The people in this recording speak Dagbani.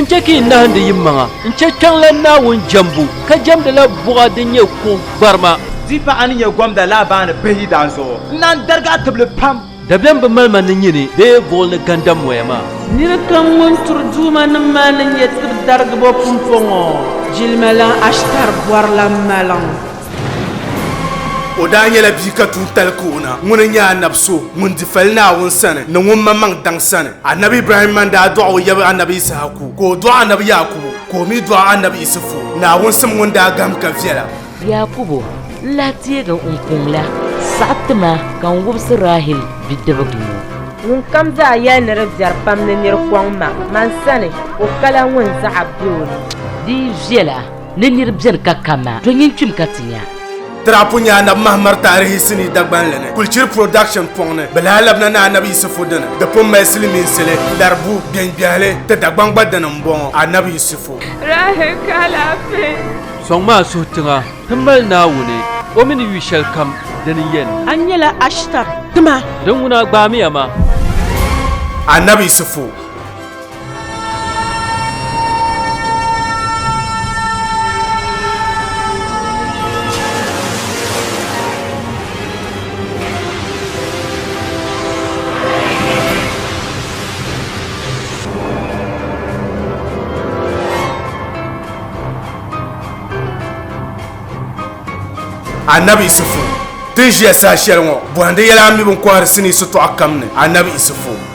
Bɔ n-chɛ ka yi nahindi yimaŋa n-chɛ kpiɔŋlan Naawuni jɛmbu, ka jɛmdila buɣa din nyɛ kuɣ gbarima? Di pa a ni nyɛ gomda Laabani bihi yidaan zuɣu, n naan darigi a tibili pam. Dabiɛm bi mali ma ni nyini bee buɣili ni gandam moya maa. Nir kam ŋun turi duumanim maa ni nyɛ tibidarigibo pumpɔŋɔ, jilimalan Ashtar bɔrila maliŋ. O daa nyɛla bia ka tuuntali ka o na. Ŋuni n-nyɛ anabi so ŋun di fali Naawuni sani ni ŋun maŋmaŋ daŋ sani. Anabi Ibrahimma n-daa dɔɣi o yab anabi Issahaku, ka o dɔɣi anabi Yaakubu, ka o mi dɔɣi anabi Isufu. Naawuni sim ŋun daa gahim ka viɛla. Yaakubu, n lahi teegi n kuŋ la, saɣi ti ma ka n wubisi Rahil bidibigi ŋɔ. Ŋunkam zaa yɛli ni di biɛri pam ni nir kɔŋ ma, man sani, o kala ŋun zaɣa be o ni. Di yi viɛla ni nir beni ka ka ma, to nyin kpim ka ti nya. Tirapu nyɛ Anabi Mahamar taarihi sinii Dagbanli ni Kulchiri Production pɔŋ ni. Bɛ lahi labina ni Anabi Yisifu dini. Di pun mali silimiinsili, Laribu, Gbengbɛhili, ti Dagbaŋ gba dini m-bɔŋɔ, Anabi Yisifu. Rahil ka alaafee. Sɔŋ ma a suhu tiŋa, ti mali Naawuni, o mi ni yu shɛlikam dini yɛn. A nyɛla Ashtar tima. Din ŋuna gbaamiya ma. Anabi Yisifu. Anabi Isufu, Ti ni ʒiya saha shɛli ŋɔ, bɔhindi yɛla a mi bɛ ni kɔhiri sinii sitɔɣu kam ni. Anabi Isufu.